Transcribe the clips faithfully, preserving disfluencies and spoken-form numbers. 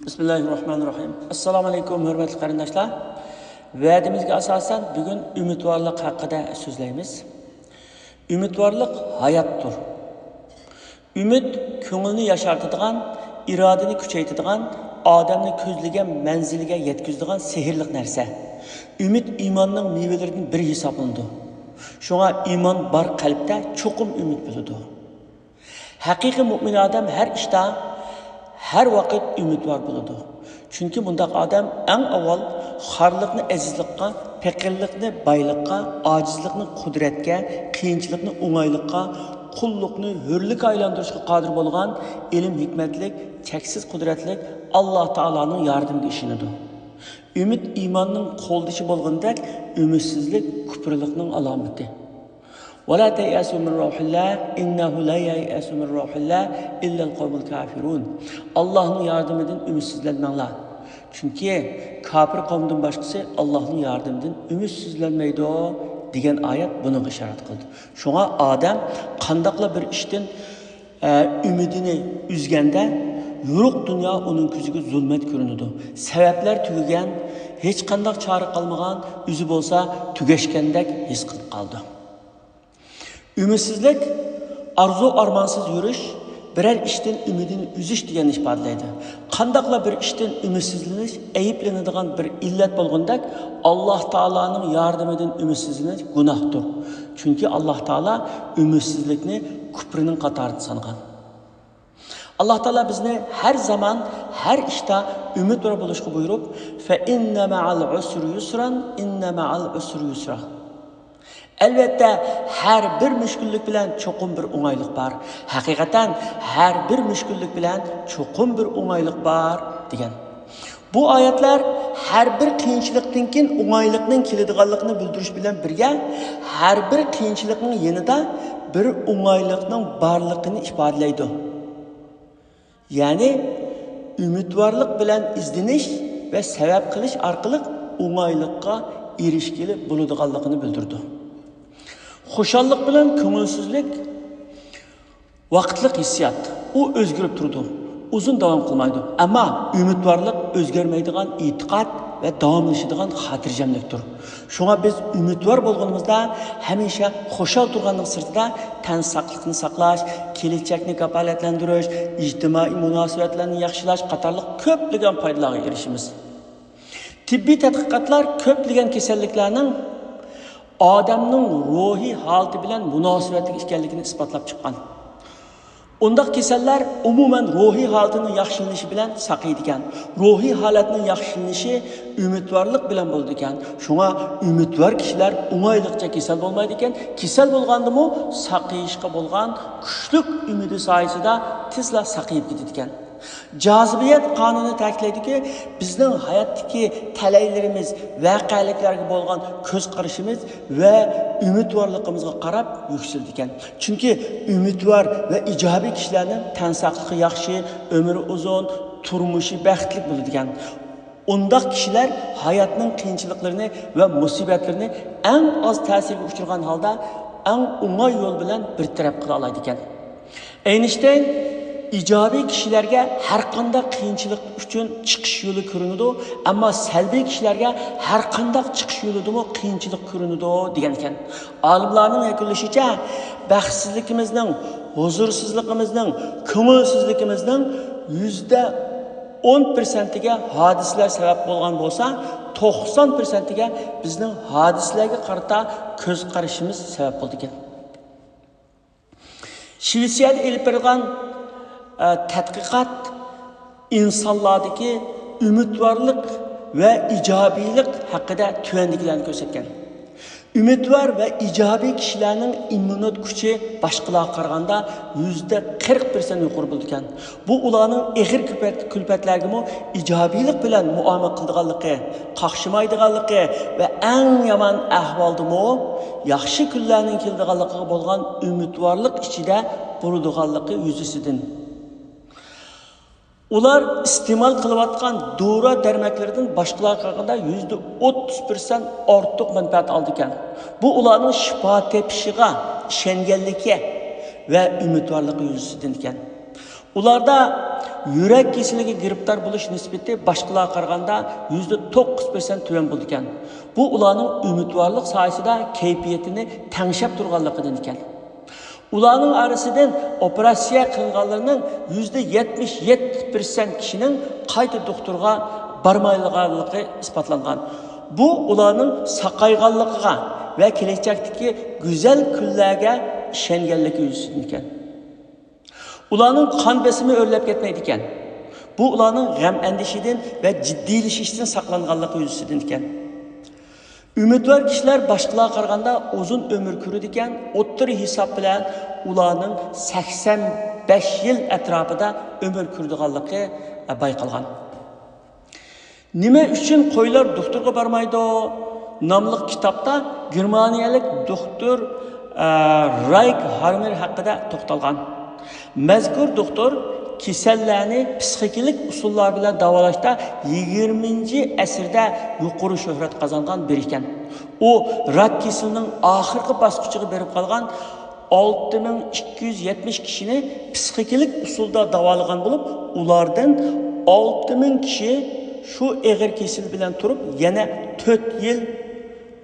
بىسمىللاھىررەھمانىررەھىم. ئەسسالامۇ ئەلەيكۇم، ھۆرمەتلىك قېرىنداشلار. ۋەدىمىزگە ئاساسەن، بۈگۈن ئۈمىدۋارلىق ھەققىدە سۆزلەيمىز. ئۈمىدۋارلىق ھاياتتۇر. ئۈمىد كۆڭۈلنى ياشارتىدىغان، ئىرادىنى كۈچەيتىدىغان، ئادەمنى كۆزلىگەن مەنزىلىگە يەتكۈزىدىغان سېھىرلىك نەرسە. ئۈمىد ئىماننىڭ مېۋىلىرىدىن بىرى ھېسابلىنىدۇ. شۇڭا ئىمان بار قەلبتە چوقۇم ئۈمىد بولىدۇ. ھەقىقىي مۇئمىن ئادەم ھەر ئىشتا، ھەر ۋاقىت ئۈمىدۋار بولىدۇ. چۈنكى مۇنداق ئادەم ئەڭ ئاۋۋال خارلىقنى ئەزىزلىققا، پېقىرلىقنى بايلىققا، ئاجىزلىقنى قۇدرەتكە، قىيىنچىلىقنى ئوڭايلىققا، قۇللۇقنى ھۆرلۈككە ئايلاندۇرۇشقا قادىر بولغان ئىلىم ھېكمەتلىك، چەكسىز قۇدرەتلىك ئاللا تائالانىڭ ياردىمىگە ئىشىنىدۇ. ئۈمىد ئىماننىڭ قولدىشى بولغىنىدەك، ئۈمىدسىزلىك كۇپۇرلۇقنىڭ ئالامىتى. «ولا تيأسوا من روح الله، إنه لا ييأس من روح الله إلا القوم الكافرون.» ئاللاھنىڭ ياردىمىدىن ئۈمىدسىزلەنمەڭلار. چۈنكى كاپىر قومدىن باشقىسى ئاللاھنىڭ ياردىمىدىن ئۈمىدسىزلەنمەيدۇ، دېگەن ئايەت بۇنىڭغا ئىشارەت قىلدى. شۇڭا ئادەم قانداقلا بىر ئىشتىن، ئە، ئۈمىدىنى ئۈزگەندە، يورۇق دۇنيا ئۇنىڭ كۆزىگە زۇلمەت كۆرۈنىدۇ. سەۋەبلەر تۈگىگەن، ھېچقانداق چارە قالمىغان، ئۆزى بولسا تۈگەشكەندەك ھېس قىلىپ قالىدۇ. ئۈمىدسىزلىك، ئارزۇ-ئارمانسىز يۈرۈش، بىرەر ئىشتىن ئۈمىدىنى ئۈزۈش دېگەننى ئىپادىلەيدۇ. قانداقلا بىر ئىشتىن ئۈمىدسىزلىنىش ئەيىبلىنىدىغان بىر ئىللەت بولغىنىدەك، ئاللاھ تائالانىڭ ياردىمىدىن ئۈمىدسىزلىنىش گۇناھتۇر. چۈنكى ئاللاھ تائالا ئۈمىدسىزلىكنى كۇپرىنىڭ قاتارىدا سانىغان. ئاللاھ تائالا بىزنى ھەر زامان، ھەر ئىشتا ئۈمىدۋار بولۇشقا بۇيرۇپ، «فإن مع العسر يسرا، إن مع العسر يسرا.» ئەلۋەتتە، ھەر بىر مۈشكۈللۈك بىلەن چوقۇم بىر ئوڭايلىق بار. ھەقىقەتەن، ھەر بىر مۈشكۈللۈك بىلەن چوقۇم بىر ئوڭايلىق بار، دېگەن. بۇ ئايەتلەر ھەر بىر قىيىنچىلىقتىن كېيىن ئوڭايلىقنىڭ كېلىدىغانلىقىنى بىلدۈرۈش بىلەن بىرگە، ھەر بىر قىيىنچىلىقنىڭ يېنىدا بىر ئوڭايلىقنىڭ بارلىقىنى ئىپادىلەيدۇ. يەنى، ئۈمىدۋارلىق بىلەن ئىزدىنىش ۋە سەۋەب قىلىش ئارقىلىق ئوڭايلىققا ئېرىشكىلى بولىدىغانلىقىنى بىلدۈرىدۇ. خۇشاللىق بىلەن كۆڭۈلسىزلىك ۋاقىتلىق ھېسسىيات، ئۇ ئۆزگىرىپ تۇرىدۇ، ئۇزۇن داۋام قىلمايدۇ. ئەمما ئۈمىدۋارلىق ئۆزگەرمەيدىغان ئېتىقاد ۋە داۋاملىشىدىغان خاتىرجەملىكتۇر. شۇڭا بىز ئۈمىدۋار بولغىنىمىزدا، ھەمىشە خۇشال تۇرغاننىڭ سىرتىدا، تەن ساقلىقىنى ساقلاش، كېلەچەكنى كاپالەتلەندۈرۈش، ئىجتىمائىي مۇناسىۋەتلەرنى ياخشىلاش قاتارلىق كۆپلىگەن پايدىلارغا ئېرىشىمىز. تېببىي تەتقىقاتلار كۆپلىگەن كېسەللىكلەرنىڭ ئادەمنىڭ روھىي ھالىتى بىلەن مۇناسىۋەتلىك ئىكەنلىكىنى ئىسپاتلاپ چىققان. ئۇنداق كېسەللەر ئومۇمەن روھىي ھالىتىنىڭ ياخشىلىنىشى بىلەن ساقىيىدىكەن. روھىي ھالەتنىڭ ياخشىلىنىشى ئۈمىدۋارلىق بىلەن بولىدىكەن. شۇڭا ئۈمىدۋار كىشىلەر ئوڭايلىقچە كېسەل بولمايدىكەن. كېسەل بولغاندىمۇ ساقىيىشقا بولغان كۈچلۈك ئۈمىدى سايىسىدا تېزلا ساقىيىپ كېتىدىكەن. جاذىبىيەت قانۇنى تەكىتلەيدۇكى، بىزنىڭ ھاياتتىكى تەلەيلىرىمىز، ۋەقەلىكلەرگە بولغان كۆز قارىشىمىز ۋە ئۈمىدۋارلىقىمىزغا قاراپ يۈكسىلىدىكەن. چۈنكى ئۈمىدۋار ۋە ئىجابىي كىشىلەرنىڭ تەن ساقلىقى ياخشى، ئۆمرى ئۇزۇن، تۇرمۇشى بەختلىك بولىدىكەن. ئۇنداق كىشىلەر ھاياتنىڭ قىيىنچىلىقلىرىنى ۋە مۇسىبەتلىرىنى ئەڭ ئاز تەسىرگە ئۇچرىغان ھالدا ئەڭ ئوڭاي يول بىلەن بىر تەرەپ قىلالايدىكەن. ئەينىشتەين ئىجابىي كىشىلەرگە ھەر قانداق قىيىنچىلىق ئۈچۈن چىقىش يولى كۆرۈنىدۇ، ئەمما سەلبىي كىشىلەرگە ھەر قانداق چىقىش يولىدىمۇ قىيىنچىلىق كۆرۈنىدۇ، دېگەن ئىكەن. ئالىملارنىڭ يەكۈنلىشىچە، بەختسىزلىكىمىزنىڭ، ھۇزۇرسىزلىقىمىزنىڭ، كۆڭۈلسىزلىكىمىزنىڭ يۈزدە ئون پىرسەنتىگە ھادىسىلەر سەۋەب بولغان بولسا، توقسان پىرسەنتىگە بىزنىڭ ھادىسىلەرگە قارىتا كۆز قارىشىمىز سەۋەب بولىدىكەن. شىۋېتسىيەدە ئېلىپ بېرىلغان، ئە، تەتقىقات ئىنسانلاردىكى ئۈمىدۋارلىق ۋە ئىجابىيلىق ھەققىدە تۆۋەندىكىلەرنى كۆرسەتكەن. ئۈمىدۋار ۋە ئىجابىي كىشىلەرنىڭ ئىممۇنىتېت كۈچى باشقىلارغا قارىغاندا يۈزدە قىرىق پىرسەنت يۇقىرى بولىدىكەن. بۇ ئۇلارنىڭ ئېغىر كۈپەت-، كۈلپەتلەرگىمۇ ئىجابىيلىق بىلەن مۇئامىلە قىلىدىغانلىقى، قاقشىمايدىغانلىقى ۋە ئەڭ يامان ئەھۋالدىمۇ ياخشى كۈنلەرنىڭ كېلىدىغانلىقىغا بولغان ئۈمىدۋارلىق ئىچىدە بولىدىغانلىقى يۈزىسىدىن. ئۇلار ئىستېمال قىلىۋاتقان دورا دەرمەكلىرىدىن باشقىلارغا قارىغاندا يۈزدە ئوتتۇز پىرسەنت ئارتۇق مەنپەئەت ئالىدىكەن. بۇ ئۇلارنىڭ شىپا تېپىشىغا ئىشەنگەنلىكى ۋە ئۈمىدۋارلىقى يۈزىسىدىن ئىكەن. ئۇلاردا يۈرەك كېسىلىگە گىرىپتار بولۇش نىسبىتى باشقىلارغا قارىغاندا يۈزدە توققۇز پىرسەنت تۆۋەن بولىدىكەن. بۇ ئۇلارنىڭ ئۈمىدۋارلىق ساھەسىدە كەيپىيىتىنى تەڭشەپ تۇرغانلىقىدىن ئىكەن. ئۇلارنىڭ ئارىسىدىن ئوپېراتسىيە قىلىنغانلىرىنىڭ يۈزدە يەتمىش يەتتە پىرسەنت كىشىنىڭ قايتا دوختۇرغا بارمايدىغانلىقى ئىسپاتلانغان. بۇ ئۇلارنىڭ ساقايغانلىقىغا ۋە كېلەچەكتىكى گۈزەل كۈنلەرگە ئىشەنگەنلىكى يۈزىسىدىن ئىكەن. ئۇلارنىڭ قان بېسىمى ئۆرلەپ كەتمەيدىكەن. بۇ ئۇلارنىڭ غەم-ئەندىشىدىن ۋە جىددىيلىشىشتىن ساقلانغانلىقى يۈزىسىدىن ئىكەن. ئۈمىدۋار كىشىلەر باشقىلارغا قارىغاندا ئۇزۇن ئۆمۈر كۆرىدىكەن، ئوتتۇرا ھېساب بىلەن ئۇلارنىڭ سەكسەن بەش يىل ئەتراپىدا ئۆمۈر كۆرىدىغانلىقى بايقالغان. نېمە ئۈچۈن قويلار دوختۇرغا بارمايدۇ؟ ناملىق كىتابتا گېرمانىيەلىك دوختۇر، ئە، رايك ھارمېر ھەققىدە توختالغان. مەزكۇر دوختۇر كېسەللەرنى پسىخىكىلىق ئۇسۇللار بىلەن داۋالاشتا يىگىرمىنچى ئەسىردە يۇقىرى شۆھرەت قازانغان بىرى ئىكەن. ئۇ راك كېسىلىنىڭ ئاخىرقى باسقۇچىغا بېرىپ قالغان ئالتە مىڭ ئىككى يۈز يەتمىش كىشىنى پسىخىكىلىق ئۇسۇلدا داۋالىغان بولۇپ، ئۇلاردىن ئالتە مىڭ كىشى شۇ ئېغىر كېسەل بىلەن تۇرۇپ، يەنە تۆت يىل،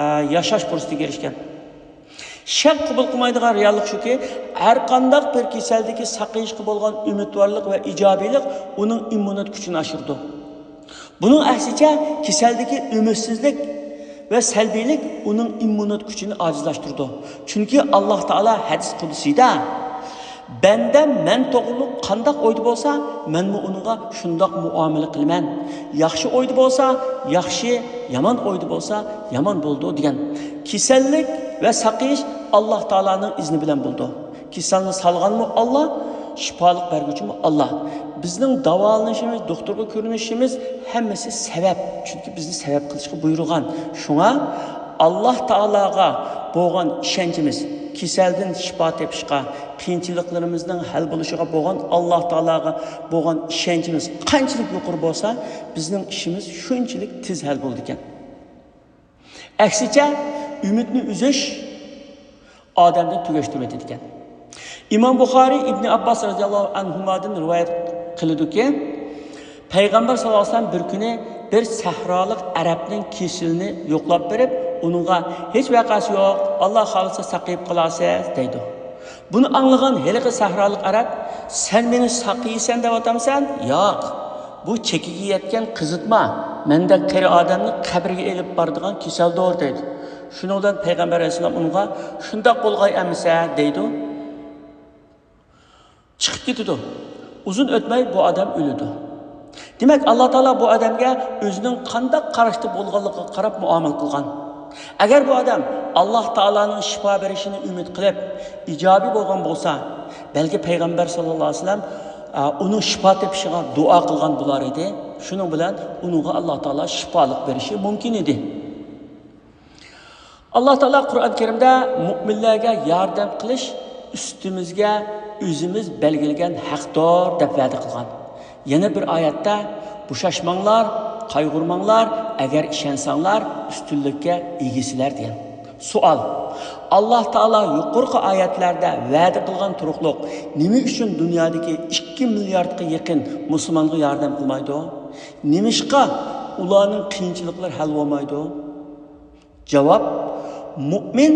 ئە، ياشاش پۇرسىتىگە ئېرىشكەن. شەك قوبۇل قىلمايدىغان رېئاللىق شۇكى، ھەر قانداق بىر كېسەلدىكى ساقىيىشقا بولغان ئۈمىدۋارلىق ۋە ئىجابىيلىق ئۇنىڭ ئىممۇنىتېت كۈچىنى ئاشۇرىدۇ. بۇنىڭ ئەكسىچە، كېسەلدىكى ئۈمىدسىزلىك ۋە سەلبىيلىك ئۇنىڭ ئىممۇنىتېت كۈچىنى ئاجىزلاشتۇرىدۇ. چۈنكى ئاللاھ تائالا ھەدىس قۇدسىيدا، بەندەم مەن توغرۇلۇق قانداق ئويدا بولسا، مەنمۇ ئۇنىڭغا شۇنداق مۇئامىلە قىلىمەن. ياخشى ئويدا بولسا ياخشى، يامان ئويدا بولسا يامان بولىدۇ، دېگەن. كېسەللىك ۋە ساقىيىش ئاللاھ تائالانىڭ ئىزنى بىلەن بولىدۇ. كېسەلنى سالغانمۇ ئاللاھ، شىپالىق بەرگۈچىمۇ ئاللاھ. بىزنىڭ داۋالىنىشىمىز، دوختۇرغا كۆرۈنۈشىمىز ھەممىسى سەۋەب. چۈنكى بىزنى سەۋەب قىلىشقا بۇيرۇغان. شۇڭا ئاللاھ تائالاغا بولغان ئىشەنچىمىز، كېسەلدىن شىپا تېپىشقا، قىيىنچىلىقلىرىمىزنىڭ ھەل بولۇشىغا بولغان ئاللاھ تائالاغا بولغان ئىشەنچىمىز قانچىلىك يۇقىرى بولسا، بىزنىڭ ئىشىمىز شۇنچىلىك تېز ھەل بولىدىكەن. ئەكسىچە، ئۈمىدنى ئۈزۈش ئادەمنى تۈگەشتۈرۈۋېتىدىكەن. ئىمام بۇخارىي ئىبنى ئابباس رەزىياللاھۇ ئەنھۇمادىن رىۋايەت قىلىدۇكى، پەيغەمبەر ساللاللاھۇ ئەلەيھى ۋەسەللەم بىر كۈنى بىر سەھرالىق ئەرەبنىڭ كېسىلىنى يوقلاپ بېرىپ، ئۇنىڭغا، «ھېچ ۋەقەسى يوق، ئاللا خالىسا ساقىيىپ قالارسىز» دەيدۇ. بۇنى ئاڭلىغان ھېلىقى سەھرالىق ئەرەب، «سەن مېنى ساقىيىسەن دەۋاتامسەن؟ ياق، بۇ چېكىگە يەتكەن قىزىتما، مەندەك قېرى ئادەمنى قەبرىگە ئېلىپ بارىدىغان كېسەلدۇر» دەيدۇ. شۇنىڭ بىلەن پەيغەمبەر ئەلەيھىسسالام ئۇنىڭغا، «شۇنداق بولغاي ئەمىسە» دەيدۇ. چىقىپ كېتىدۇ. ئۇزۇن ئۆتمەي بۇ ئادەم ئۆلىدۇ. دېمەك، ئاللا تائالا بۇ ئادەمگە ئۆزىنىڭ قانداق قاراشتا بولغانلىقىغا قاراپ مۇئامىلە قىلغان. ئەگەر بۇ ئادەم ئاللا تائالانىڭ شىپا بېرىشىنى ئۈمىد قىلىپ، ئىجابىي بولغان بولسا، بەلكى پەيغەمبەر ساللاللاھۇ ئەلەيھى ۋەسەللەم، ئا، ئۇنىڭ شىپا تېپىشىغا دۇئا قىلغان بولار ئىدى. شۇنىڭ بىلەن ئۇنىڭغا ئاللا تائالا شىپالىق بېرىشى مۇمكىن ئىدى. ئاللا تائالا قۇرئان كەرىمدە مۇئمىنلەرگە ياردەم قىلىش ئۈستىمىزگە ئۆزىمىز بەلگىلىگەن ھەقتۇر دەپ ۋەدە قىلغان. يەنە بىر ئايەتتە، «بوشاشماڭلار، قايغۇرماڭلار، ئەگەر ئىشەنسەڭلار، ئۈستۈنلۈككە ئىگىسىلەر» دېگەن. سوئال، ئاللا تائالا يۇقىرىقى ئايەتلەردە ۋەدە قىلغان تۇرۇقلۇق نېمە ئۈچۈن دۇنيادىكى ئىككى مىلياردقا يېقىن مۇسۇلمانغا ياردەم قىلمايدۇ؟ نېمىشقا ئۇلارنىڭ قىيىنچىلىقلىرى ھەل بولمايدۇ؟ جاۋاب، مۇئمىن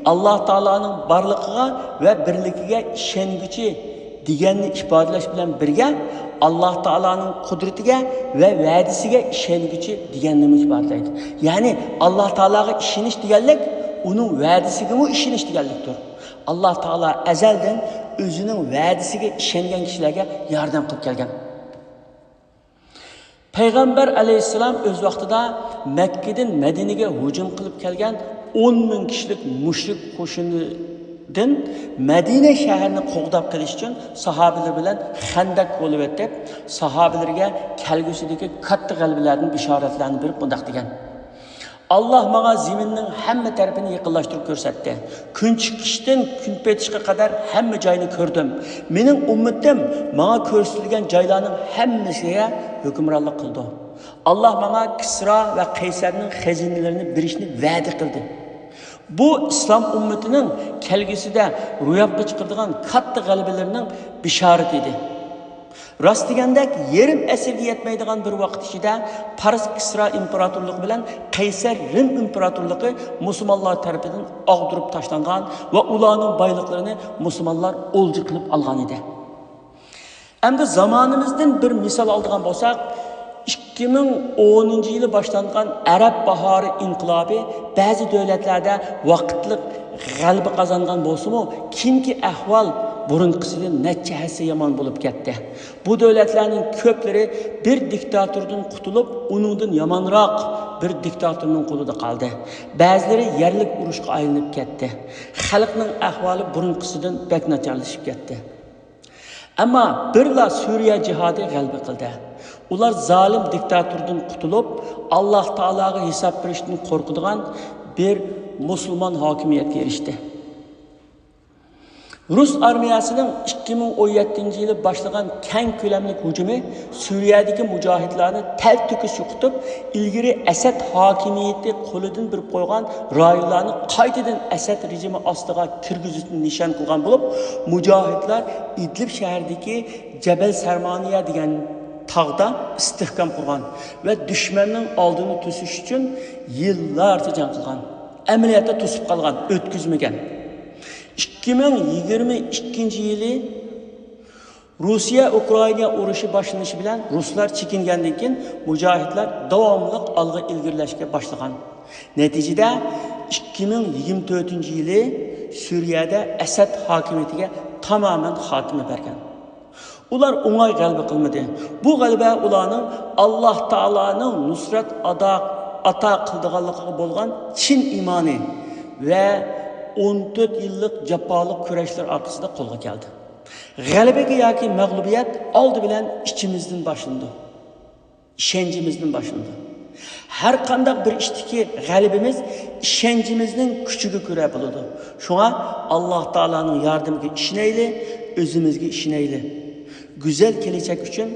ئاللا تائالانىڭ بارلىقىغا ۋە بىرلىكىگە ئىشەنگۈچى دېگەننى ئىپادىلەش بىلەن بىرگە، ئاللا تائالانىڭ قۇدرىتىگە ۋە ۋەدىسىگە ئىشەنگۈچى دېگەننىمۇ ئىپادىلەيدۇ. يەنى ئاللا تائالاغا ئىشىنىش دېگەنلىك ئۇنىڭ ۋەدىسىگىمۇ ئىشىنىش دېگەنلىكتۇر. ئاللا تائالا ئەزەلدىن ئۆزىنىڭ ۋەدىسىگە ئىشەنگەن كىشىلەرگە ياردەم قىلىپ كەلگەن. پەيغەمبەر ئەلەيھىسسالام ئۆز ۋاقتىدا مەككىدىن مەدىنىگە ھۇجۇم قىلىپ كەلگەن ئون مىڭ كىشىلىك مۇشرىك قوشۇنىدىن مەدىنە شەھىرىنى قوغداپ قېلىش ئۈچۈن ساھابىلىرى بىلەن خەندەك بولۇۋېتىپ، ساھابىلىرىگە كەلگۈسىدىكى كاتتا غەلىبىلەردىن بېشارەتلەرنى بېرىپ مۇنداق دېگەن: «ئاللا ماڭا زېمىننىڭ ھەممە تەرىپىنى يېقىنلاشتۇرۇپ كۆرسەتتى. كۈن چىقىشتىن كۈن پېتىشقا قەدەر ھەممە جاينى كۆردۈم. مېنىڭ ئۈممىتىم ماڭا كۆرسىتىلگەن جايلارنىڭ ھەممىسىگە ھۆكۈمرانلىق قىلىدۇ. ئاللا ماڭا كىسرا ۋە قەيسەرنىڭ خەزىنىلىرىنى بېرىشنى ۋەدە قىلدى.» بۇ ئىسلام ئۈممىتىنىڭ كەلگۈسىدە روياپقا چىقىدىغان كاتتا غەلىبىلىرىنىڭ بېشارىتى ئىدى. راست دېگەندەك، يېرىم ئەسىرگە يەتمەيدىغان بىر ۋاقىت ئىچىدە پارس كىسرا ئىمپېراتورلۇقى بىلەن قەيسەر رىم ئىمپېراتورلۇقى مۇسۇلمانلار تەرىپىدىن ئاغدۇرۇپ تاشلانغان ۋە ئۇلارنىڭ بايلىقلىرىنى مۇسۇلمانلار ئولجا قىلىپ ئالغان ئىدى. ئەمدى زامانىمىزدىن بىر مىسال ئالىدىغان بولساق، ئىككى مىڭ ئونىنچى يىلى باشلانغان ئەرەب باھارى ئىنقىلابى بەزى دۆلەتلەردە ۋاقىتلىق غەلىبە قازانغان بولسىمۇ، كېيىنكى ئەھۋال بۇرۇنقىسىدىن نەچچە ھەسسە يامان بولۇپ كەتتى. بۇ دۆلەتلەرنىڭ كۆپلىرى بىر دىكتاتوردىن قۇتۇلۇپ، ئۇنىڭدىن يامانراق بىر دىكتاتورنىڭ قولىدا قالدى. بەزىلىرى يەرلىك ئۇرۇشقا ئايلىنىپ كەتتى. خەلقنىڭ ئەھۋالى بۇرۇنقىسىدىن بەك ناچارلىشىپ كەتتى. ئەمما بىرلا سۈرىيە جىھادى غەلىبە قىلدى. ئۇلار زالىم دىكتاتوردىن قۇتۇلۇپ، ئاللاھ تائالاغا ھېساب بېرىشتىن قورقىدىغان بىر مۇسۇلمان ھاكىمىيەتكە ئېرىشتى. رۇس ئارمىيەسىنىڭ ئىككى مىڭ ئون يەتتىنچى يىلى باشلىغان كەڭ كۆلەملىك ھۇجۇمى سۈرىيەدىكى مۇجاھىدلارنى تەلتۆكۈس يوقىتىپ، ئىلگىرى ئەسەد ھاكىمىيىتى قولىدىن بېرىپ قويغان رايونلارنى قايتىدىن ئەسەد رېجىمى ئاستىغا كىرگۈزۈشنى نىشان قىلغان بولۇپ، مۇجاھىدلار ئىدلىب شەھىرىدىكى جەبەل سەرمانىيە دېگەن تاغدا ئىستىھكام قۇرغان ۋە دۈشمەننىڭ ئالدىنى توسۇش ئۈچۈن يىللارچە جەڭ قىلغان. ئەمەلىيەتتە توسۇپ قالغان، ئۆتكۈزمىگەن. ئىككى مىڭ يىگىرمە ئىككىنچى يىلى رۇسىيە ئۇكرائىنا ئۇرۇشى باشلىنىشى بىلەن رۇسلار چېكىنگەندىن كېيىن، مۇجاھىدلار داۋاملىق ئالغا ئىلگىرىلەشكە باشلىغان. نەتىجىدە، ئىككى مىڭ يىگىرمە تۆتىنچى يىلى سۈرىيەدە ئەسەد ھاكىمىيىتىگە تامامەن خاتىمە بەرگەن. ئۇلار ئوڭاي غەلىبە قىلمىدى. بۇ غەلىبە ئۇلارنىڭ ئاللاھ تائالانىڭ نۇسرەت ئادا، ئاتا قىلىدىغانلىقىغا بولغان چىن ئىمانى ۋە ئون تۆت يىللىق جاپالىق كۈرەشلىرى ئارقىسىدا قولغا كەلدى. غەلىبىگە ياكى مەغلۇبىيەت ئالدى بىلەن ئىچىمىزدىن باشلىنىدۇ. ئىشەنچىمىزدىن باشلىنىدۇ. ھەر قانداق بىر ئىشتىكى غەلىبىمىز ئىشەنچىمىزنىڭ كۈچىگە كۆرە بولىدۇ. شۇڭا ئاللاھ تائالانىڭ ياردىمىگە ئىشىنەيلى، ئۆزىمىزگە ئىشىنەيلى. گۈزەل كېلەچەك ئۈچۈن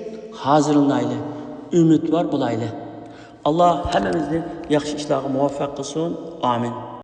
ھازىرلىنايلى، ئۈمىدۋار بولايلى. ئاللاھ ھەممىمىزنى ياخشى ئىشلارغا مۇۋەپپەق قىلسۇن. ئامىن.